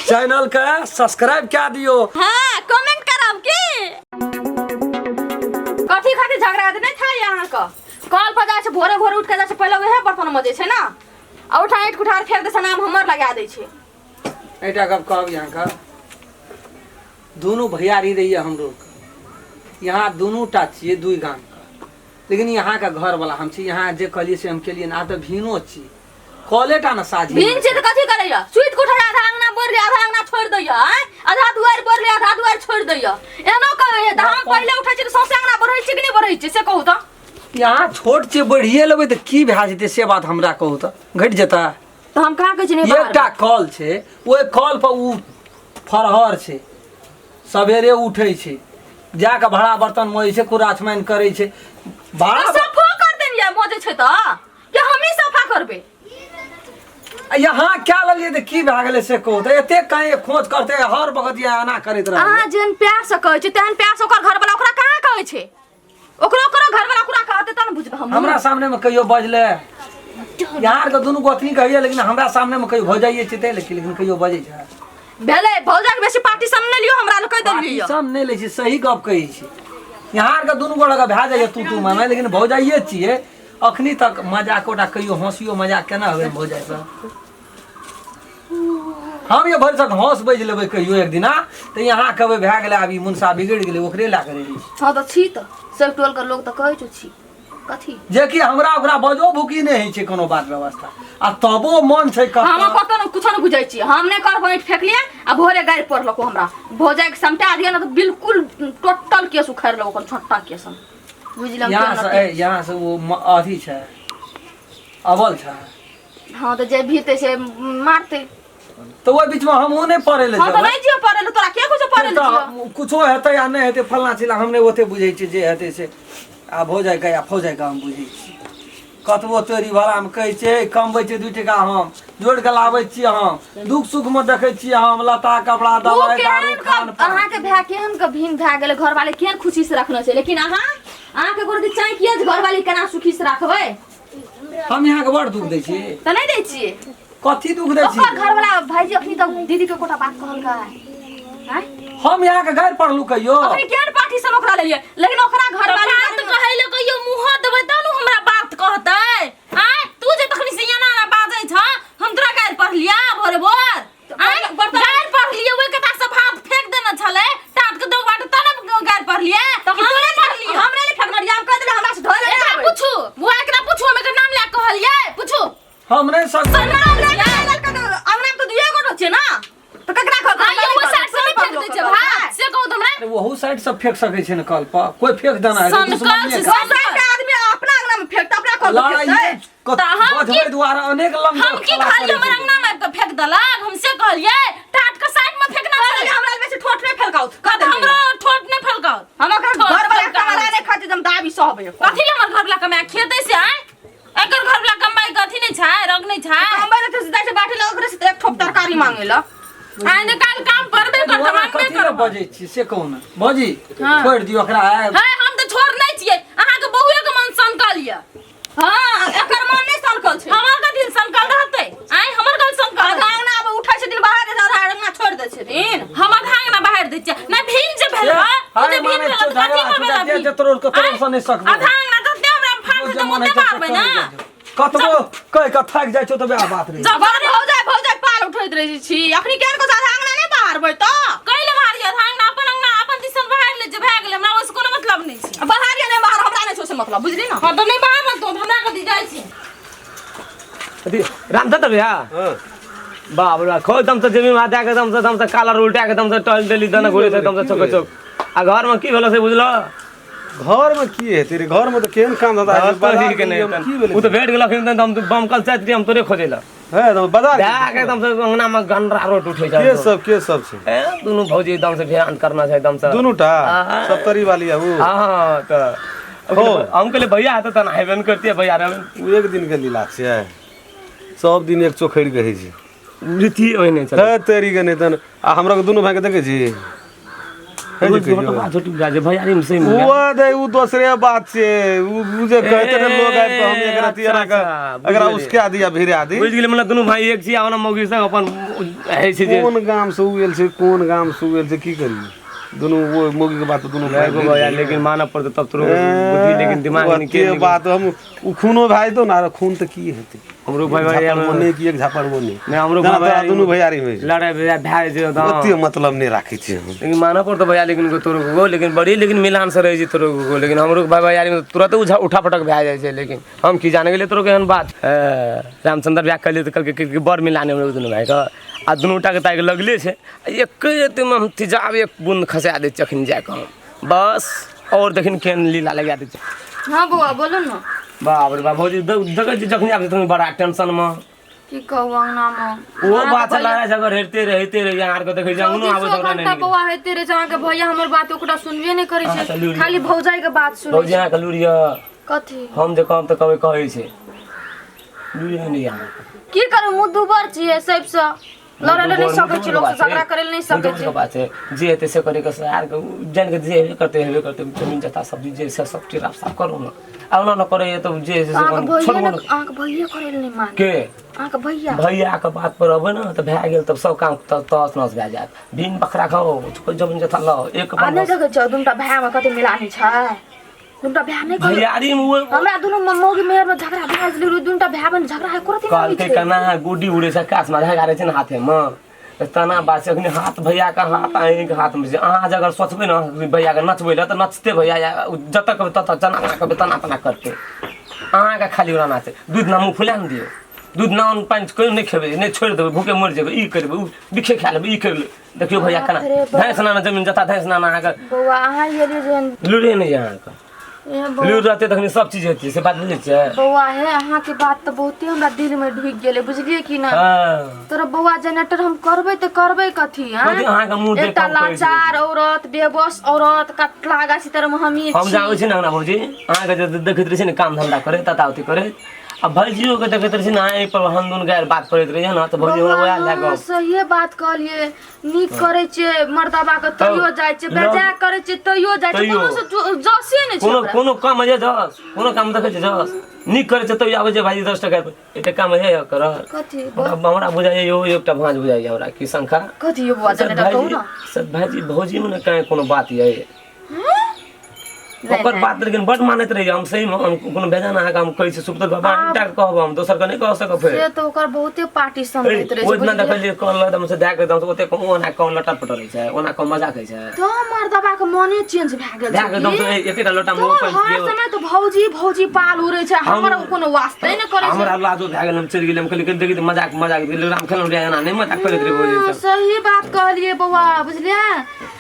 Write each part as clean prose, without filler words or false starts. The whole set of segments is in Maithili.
चैनल के सब्सक्राइब कए दियो। हाँ, कमेंट करब की कथी खातिर झगड़ा हेतै? नहि था अहाँके कल पर जाइ छै, भोरे भोरे उठि के जाइ छै, पहिले उएह बर्तन मजै छै ने, आ उठा ईंट कुठार फेंक दै छै, नाम हमर लगा दै छै। एकटा गप कहब अहाँके, दुनू भैयारी रहिए हमरो के, यहाँ दुनू टा छियै दुइ गाम के, लेकिन यहाँ के घर वाला हम छी, यहाँ जे कहलिए से हम केलिए। आब तऽ भिनो छी, कॉले टा ने साझी भिन छै तऽ कथी करैया? सुति के उठैया, आधा अंगना बोर ले, आधा अंगना छोड़ि दैया, आँय? आधा दुआरि बोर ले, आधा दुआरि छोड़ि दैया, एहनो कहैया। तऽ हम पहिले उठै छी तऽ सौंसे अंगना बढ़ै छी कि नहि बढ़ै छी, से कहू तऽ। यहाँ छोट छै, बढ़िए लेबै तऽ की भए जेतै से बात हमरा कहू तऽ, घटि जेतै? तऽ हम कहाँ कहै छी नहि बाहर। एकटा कल छै, ओहि कल पर ओ फरहर छै, सवेरे उठै छै, जाके भाड़ा बर्तन मजै छै, कूड़ा छमाइन करै छै, भाड़ा तऽ सफो कर देलियै, मजै छै तऽ कि हमही सफा करबै? यहाँ क्या लेलियै तऽ की भए गेलै से कहू तऽ। एते काहे खोज करते हर वक्त यहाँ एना करैत रहबै? अहाँ जेहन प्यार से कहै छी तेहन प्यार से ओकर घरवाला ओकरा कहाँ कहै छै? ओकरो ओकरो घरवाला ओकरा कहतै तब ने बुझबै हम। हमरा सामने में कहियो बजले? यहाँ के दुनू गोतनी कहिए, लेकिन हमरा सामने में कहियो भौजाइए छै तै लेकिन लेकिन कहियो बजै छै? भेलै, भौजा के बेसी पार्टी सब नहि लियो, हमरा लग कहि देलियै। सब नहि लै छी, सही गप कहै छी। यहाँ के दुनू गोड़ा के भए जाइए तू तू मामे, लेकिन भौजाइए छियै। अखनी तक मजाक ओटा कहियो हँसियो मजाक केना होबे भौजाइ से? हम ये भरिसक हँस बाजि लेबै कहियो एक दिना तऽ यहाँ कहबै भए गेलै, आब ई मुनसा बिगड़ि गेलै, ओकरे लए कऽ रहै छै। हँ तऽ छी तऽ सब टोल के लोग तऽ कहै छौ छी कथी। जेकि हमरा ओकरा बजो भुकी नहि होइ छै कोनो बात व्यवस्था, आ तबो मन छै हम कतऽ। कतौ ने कुछो ने बुझै छी, हम नहि करबै। ईंट फेकलियै आ भोरे गारि पड़लको हमरा। भौजाइ के समटा दिया ने तऽ बिल्कुल टोटल केस उखाड़ि लेब ओकर, छोटा केस हम बुझलम। यहाँ से ए, यहाँ से ओ अथी छै, अबल छै। हँ तऽ जे भीतै से मारतै। तऽ ओहि बीचमे हमहूँ नहि पढ़ै लए हँ तऽ जेबै। नहि जियो पढ़ै लए, तोरा के कुछो पढ़ै लए जियो? तऽ कुछो हेतै या नहि हेतै, फल्लाँ चिल्लाँ हम नहि ओते बुझै छियै। जे हेतै से आब हो जाय या फौ जाय हम बुझै छी। कतबो तोरी भाड़ामे कहै छै, कमबै छै 2 टका, हम जोड़ि कऽ लाबै छियै, हम दुख सुखमे देखै छियै, हम लत्ता कपड़ा ओ दवाइ दारू केहन खान पान। अहाँके भाय केहन के भिन्न भए गेलै, घरवाली केहन खुशी से रखने छै, लेकिन अहाँ अहाँके गोर चाहे किया जे घरवाली केना सुखी से राखबै? हम यहाँके बड़ दुख दै छी? तऽ नहि दै छियै। कथी दुख दै छी? ओकर घरवाला भाईजी अखनी तक दीदी के कोटा बात कहलकै आँय? हम यहाँके गारि पढ़लू कहियो? अखनी केहन पार्टी सन ओकरा लेलियै, लेकिन ओकरा घरवाली बात कहै लए कहियो मुँह देबै तब ने हमरा बात कहतै। आँय, तू जे तखनी से एना एना बाजै छ, हम तोरा गारि पढ़लिया भोरे भोर? आँय, गारि पढ़लियै? ओहि कथा से भात फेंक देने छलै टाट के दो बाट, तब ने गारि पढ़लियै तऽ कि तोरे पढ़लियै? हमरा नहि फेकने रहियै, हम कहि देलियै हमरा से धोए एकरा ले। पूछू बुआ, एकरा पूछू, हम एकर नाम लए कऽ कहलियै? पूछू। हम नहि सकबै। अंगना में तऽ दुइए गोटो छियै ने, तऽ ककरा कहबै? आँय यौ, ओहि साइड से नहि फेंक दै छै भात, से कहू तऽ हमरा। अरे ओहू साइड से फेंक सकै छै ने कल पर, कोई फेंक देना है सनकल छै, सब साइड के आदमी अपना अंगना में फेंकतै, अपना कल पर लड़ाई फेंकतै। तऽ हम की- बजबै दुआरे अनेक लंगर हम की खेला कहलियै? करै हमर छै। अंगना में आबि कऽ फेंक देलक, हम से कहलियै? टाट के साइड में फेंकना कहलियै छलै। हमरा बेसी ठोठ नहि फलकाउत, कह तऽ देलियै। हमरो ठोट नहि फलकाउत। हम ओकर ठोट घर वाला फलकाउत। कमरा नहि खाते, हम दाबी सहबै। कथी ले हमर घर वाला कमाए खेतै से? आँय, एकर घर वाला कमाइ के अथी नहि छै, रंग नहि छै? कमबै नहि तऽ जाइ छै बाटी लऽ, ओकरे से तऽ एक ठोप तरकारी मांगे लऽ। आइ ने काल्हि काम करबे करतै, दुआरे मांगबे कथी लए करबै। बजै छी से कहू ने भौजी। हाँ। छोड़ि दियौ ओकरा आय। है, हम तऽ छोड़ नहि छियै। अहाँके बहुए के मन सनकल यऽ। हाँ, एकर मन नहि सनकल छै। हमर कथी सनकल रहतै? आँय, हमर कथी सनकल आधा रहतै? अंगना आब उठै छथिन बाहर, आधा अंगना छोड़ि दै छथिन। हम आधा अंगना बाहर दै छियै नहि? भीम जे भेल ए, ओ जे हाय, भीम मानै भेल छियौ, तऽ कथी झगड़ा मे भेल छौ, जे भीम? जे तोड़ के तोड़ से नहि सकबै। आधा अंगना तते हमरा फाड़ जे देतै, मन ओते होइ छै से मारबै ने। करै जाइ छौ। कतबो कहि कऽ थाकि जाइ छौ तऽ वएह बात रहै। जब बड़ भौजाइ भौजाइ पाल उठैत रहै छी, अखनी केहन को आधा अंगना नहि बाहरबै तऽ? कैले बाहर आधा अंगना? अपन अंगना अपन दिसन बाहर ले जे, भए गेलै। हमरा ओहिसँ कोनो मतलब नहि छै। बाहर या नहि बाहर, हमरा नहि छै ओहिसँ मतलब, बुझली ने? हँ तऽ नहि बाहर तो हमरा कथी जाइ छी? अथी रामचंद्र भैया। हाँ। बाप रे, खो एकदम से जमीन में दे के एकदम से कालर उल्टा के एकदम से टहल डेली दना घुरे छै एकदम से चौक चौक। आ घर में की भेलो से बुझलो? घर में की हेतै रे? घर में तऽ केहन काम धंधा घर हेतै? पर बाजार ही के गेलियै नहीं हम, की भेलै? उ तऽ भेट गेलखिन तऽ हम बमकल चाहैत रहियै, हम तोरे खोजै लए। है तऽ बाजार दए के एकदम से अंगना में गंडरा रोट उठै छै। के सब, के सब छै? ए, दुनू भौजी एकदम से ध्यान करना छै एकदम से। दुनू टा? हाँ। सप्तरी वाली आ उ? हाँ, तऽ हम कहलियै भैया हेतै तऽ हेबे ने करतियै भैया रहबे। उ एक दिन के लीला छियै, सब दिन एक चोखड़ि के होइ छै। रीति ओहिने छलै। है तेरी के नहि तहन। आ हमरा के दुनू भाई के देखै छी, है जे रोज कहियो। घटबा झोटी बुझा जे भैयारी में सही में ओ दे उ दोसरे बात छै, उ उ जे कहते रहे लोग आबि कऽ हम एक रति अच्छा, एना कऽ अच्छा, एकरा बुझि गेलियै। उसका दिया भिरा दी। बुझि गेलियै, मतलब दुनू भाई एक छी आ ओना मौगी संग अपन होइ छै जे कोन गाम से उ एल छै, कोन गाम से उ एल छै, की करियै दुनू ओ मौगी के बात दुनू भाई एगो भैया, लेकिन मानऽ पड़तै तब तोरो बुद्धि लेकिन दिमाग ओते निके बात हम उ खूनो भए जेतौ ने, खून तऽ की हेतै, हमरो भाई एक भाई झापड़ मोने की एक झापड़ मोने नहि, हमरो जेना भाई तोरा दुनू भैयारी में लड़ाई भए जाइ छै तऽ ओते मतलब नहि राखै छियै हम। लेकिन मानऽ पड़तौ भैया, लेकिन तोरो गो लेकिन बड़ी लेकिन मिलान से रहै छै तोरो गो, लेकिन हमरो भाई भैयारी में तुरंत उठा पटक भए जाइ छै। लेकिन हम की जाने गेलियै तोरो केहन बात। रामचंद्र भैया कहलियै तऽ कहलकै कि बड़ मिलान हमरो दुनू भाइके आ दुनू टाके ताकि लगले छै आ एके एतेमे हम तेजाब एक बूंद खसा दै छियै अखन जाकऽ हम बस, और देखिन केहन लीला लगा दै छै। हाँ बौआ बोलू ने। बाप रे बाप भौजी, देखै छी जखनी आबै छै तखनी बड़ा टेंशनमे। की कहू अंगनामे ओ बात लड़ाइ झगड़ होइते रहिते रहै, अहाँ आरके देखै छी अंगनो आबै चौबीसो तऽ ओकरा घंटा नहि बौआ होइते रहै छै। अहाँके भैया हमर बात ओकरा सुनबे नहि करै अच्छा, छै, लूरि। खाली भौजाई के बात सुनै भौजी छै। अहाँके लूरि यऽ कथी हम जे कहब तऽ कहबै कहै छै लूरि नहि अहाँके। की करू, मुँह दुबर छियै, सबसँ लड़ै लए नहि सकै छी, लोकसँ झगड़ा करै लए नहि सकै के छी। बात छै जे हेतै से करे के आर के जान के जे हेबे करतै हेबे करतै, जमीन जथा सब जे से सब चीज साफ करू ने, आ ओना न करे तऽ जे से अहाँके भैया छोड़बो ने न अहाँके भैया करै लए नहि माने के अहाँके भैया भैया के बात पर अबै ने तऽ भए गेल, तब सब काम तहस नहस भए जायत। बिन बकरा खाओ जमीन जथा लाओ एक आ नहि देखै छौ दुनूटा भायमे कते मिलानी छै, दुनूटा भाय नहि करै भैयारी में ओ हमरा दुनू मौगी मेहर में झगड़ा भए गेल, दुनूटा भाय बहिन झगड़ा एको रति नहि होइ कहलकै छै। केना गुड्डी उड़ै छै आकाश में झगड़ा रहै छै ने हाथे में, तऽ तना बात छै। अखनी हाथ भैया के हाथ अहींके हाथ में छै, अहाँ जे अगर सोचबै ने भैया के नचबै लए तऽ नचते भैया, या जतऽ कहबै ततऽ जना तना कहबै तना तना करतै। अहाँके खाली ओना नाचै, दूध ना मुँह फुला ने दियौ, दूध ना पानि कहियो नहि खेबै, नहि छोड़ि देबै, भूखे मरि जेबै, ई करबै ओ बिखे खा लेबै ई करि लेबै। देखियौ भैया केना बाप रे बाप। भैंस नाना जमीन जता भैंस नाना अहाँके बौआ अहाँ एलियै जेहन लूरे नहि यऽ अहाँके, ए बौआ। लूर रहतै तखनी सब चीज हेतै, से बात बुझै छियै। बौआ हे अहाँके बात तऽ बहुते हमरा दिल में ढुकि गेलै, बुझलियै कि ना। हँ तोरा बौआ जनरेटर हम करबै तऽ करबै कथी? कथी अहाँके मुँह देख एकटा कऽ हम कहै छी। लाचार औरत, बेबस औरत, कटला गाछी तर में हमही हम छी। जाबै छी ने अंगना भौजी, अहाँके जे देखैत रहै छी ने काम धंधा करे ततावती करे, आ भैजियो के देखैत रहै छी ने अहाँ पर हम दुनू गारि बात करैत रहियै ने, तऽ भौजी हमरा बौआ, वएह लए हँ, कऽ सहिए बात कहलियै, नीक करै छियै मर्दबा के तैयो जाइ छियै, बेजाय करै छियै तैयो जाइ छियै, तैयो। कोनो से जसे नहि छै कोनो ओकरा। कोनो काम जे जस कोनो काम देखै छै जस नीक करै छै तैयो आबै छै भाईजी 10 टका एकटा काम हे कर। कथी हमरा हमरा बुझाइए इहो एकटा भाँज बुझाइए हमरा की शंखा कथी यौ बौआ सर जनरेटर कहू भाईजी ने। सर भाईजी भौजी में ने काहे कोनो बात ये नहि, ओकर नहि। बात लेकिन बड मानैत रहियै हम सही में, हम कोनो बेजान अहाँके हम कहै छी सुखदेव बाबा अहींटा के कहब, हम दोसर के नहि कह सकब फेर। से तऽ ओकर बहुते पार्टी समझैत रहै छै, ओहि दिना बुझलियै? देखलियै कहल एकदम से दए के एकदम से ओते ओना कम लटर पटर होइ छै, ओना कम मजाक होइ छै, तऽ मर्दबा के मने चेंज भए गेल दए छै के एकदम की? से एकेटा लोटा मे तऽ पानि हर पियौ। समय तऽ भौजी भौजी पाल उड़ै छै, हमर ओ कोनो वास्ते नहि करै छै। हमरा लाजो भए गेल, हम चलि गेलियै, हम कहलियै देखी तऽ मजाक मजाक गेल राम खेलौं रे, एना नहि मजाक करैत रहे भौजी हँ, सब। सही बात कहलियै बौआ, बुझलियै?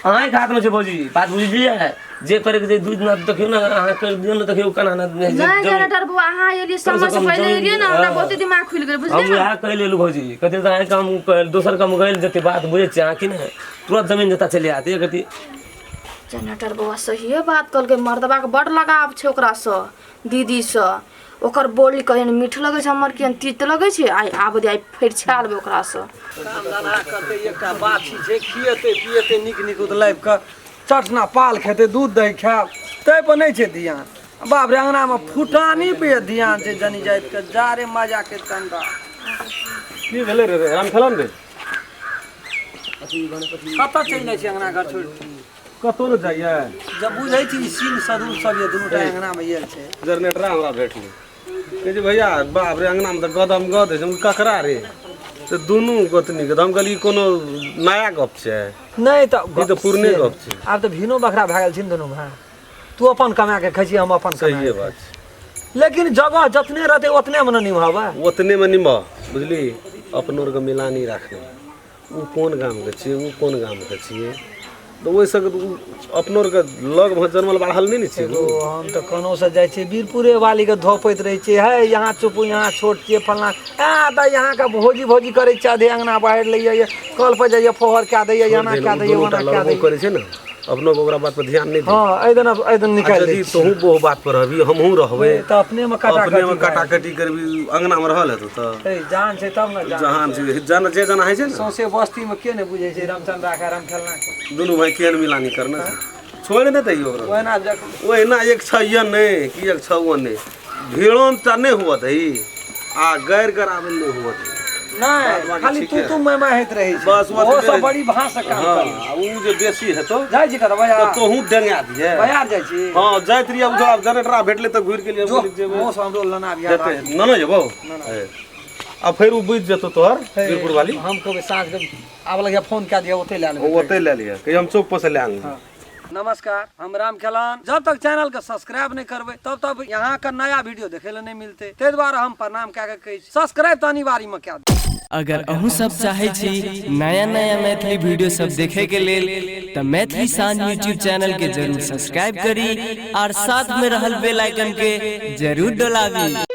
अहाँके हाथमे छै भौजी बात, बुझलियै? जे करे के छै दूध ना देखियौ ने अहाँ कर दियौ ने, देखियौ केना ना नहि जनरेटर बौआ, अहाँ एलियै समय से कम पहिले जमीन- एलियै ने, हमरा हँ। बहुते दिमाग खुलि गेल, हम बुझलियै ने? वएह कहि लेलहुँ भौजी, कथी तऽ अहाँके हम दोसर काम कहि जते बात बुझै छियै अहाँ की नहि तुरंत जमीन जता चलि आयत एक अथी। जनरेटर बौआ सहिए बात कहलकै, मर्दबा के बड लगाव छै ओकरासँ, दीदीसँ। ओकर बोली केहन मीठ लगै छै, हमर केहन तीत लगै छै। आइ आब दे, आइ फरिछा लेबै ओकरासँ। काम धंधा करतै, एकटा बाछी छै, खिएतै पिएतै नीक नीक लाबि कऽ चटना पाल खेतै, दूध दही खायब, ताहि पर नहि छै ध्यान। बाप रे अंगनामे फुटानी पे ध्यान छै जनी जाति के, जा रे मजा के चंदा। की भेलै रे राम खेलन रे? कतऽ चलि जाइ छै अंगना घर छोड़ि? कतौ ने जाइए। जब बुझै छी ई सीन सदुर सब ये दुनू टा अंगनामे आयल छै। जनरेटरा हमरा भेटलै, कहै छै भैया बाप रे अंगनामे तऽ गदम गद होइ छै। हम ककरा रे? तऽ दुनू गोतनीके। तऽ हम कहलियै ई कोनो नया गप छै? नहि तऽ ई तऽ पुरने गप छै। आब तऽ भिनो बखरा भए गेल छै ने दुनू भाय, तू अपन कमा के खाइ छी, हम अपन कमा सहिए के। बात छै, लेकिन जगह जतने रहतै ओतने मे ने निभाबै, ओतने मे निमह बुझली। अपनो आरके मिलानी राखना, ओ कोन गामके छियै, ओ कोन गामके छियै, तऽ ओहिसँ अपनो आरके लगमे जनमल बढ़ल नहि ने छियै। एगो हम तऽ कोनो से जाइ छियै वीरपुरे वाली के धोपैत रहै छियै, हे यहाँ चुपू यहाँ छोट छियै फलना, आ तऽ यहाँ के भौजी भौजी करै छियै, आधे अंगना बाहर लैये, कल पर जाइए फोहर कए दैये, एना कए दैये दुनू टा ओना कए लड़बो दैये। करै छै ने। अपनो के ओकरा बात पर ध्यान नहि दे। हँ, एहि दिन, एहि दिन निकालि दै यदि छी। तोहूँ बोह बात पर रहबी, हमहूँ रहबै, तऽ अपने मे कटा अपने मे कटाकटी करबी, अंगना मे रहल हेतौ तऽ ए, जान छै तब ने जान। जहान छै, जन जे जना होइ छै ने। सौंसे बस्ती मे के नहि बुझै छै रामचंद्रा के, रामखेलना के? दुनू भाई केहन मिलानी करना छै, छोड़ि नहि दैयौ ओकरा। ओहिना जख ओहिना एक छै नहि कि एक छौ नहि, भीड़ो टा नहि हुअ दही आ गैर गराबे नहि हुअ दही। नहि, बाकी खाली ठीके तू तू मैं मैं होइत रहै छै। बस, ओहो ओतबे। सब बड़ी भाषा काम हँ करै। आ उ जे बेसी हेतौ जाइ छी कतऽ तऽ बाजार? तोहूँ डेंगा दिहे। बाजार जाइ छी। हँ, जाइत रहियै, आब जब जनरेटर भेटलै तऽ घुरि गेलियै। जो बोलि जेबै। मौस हमरो लेना आबिहे। जेतै न न जेबौ आ फेर उ बुझि जेतौ तोहर वीरपुर वाली। हम कहबै साँझ के आब लगिया, फोन कए दिअ, ओतै लए लेबै। ओ ओतै लए लिअ, कहियो हम चौक पर से लए आनलियै। नमस्कार, हम राम खेलान। जब तक चैनल के सब्सक्राइब नहीं करबै तब तक यहाँ का नया वीडियो देखे ला नहीं मिलते, ताहि दुआरे हम प्रणाम कए के कहै छी, सब्सक्राइब तऽ अनिवार्य में कए दियौ। अगर अहूँ सब चाहै छी नया नया मैथिली वीडियो सब देखे के लेल तऽ मैथिली शान यूट्यूब चैनल के जरूर सब्सक्राइब करी और साथ में रहल बेल आइकन के जरूर डोलाबी।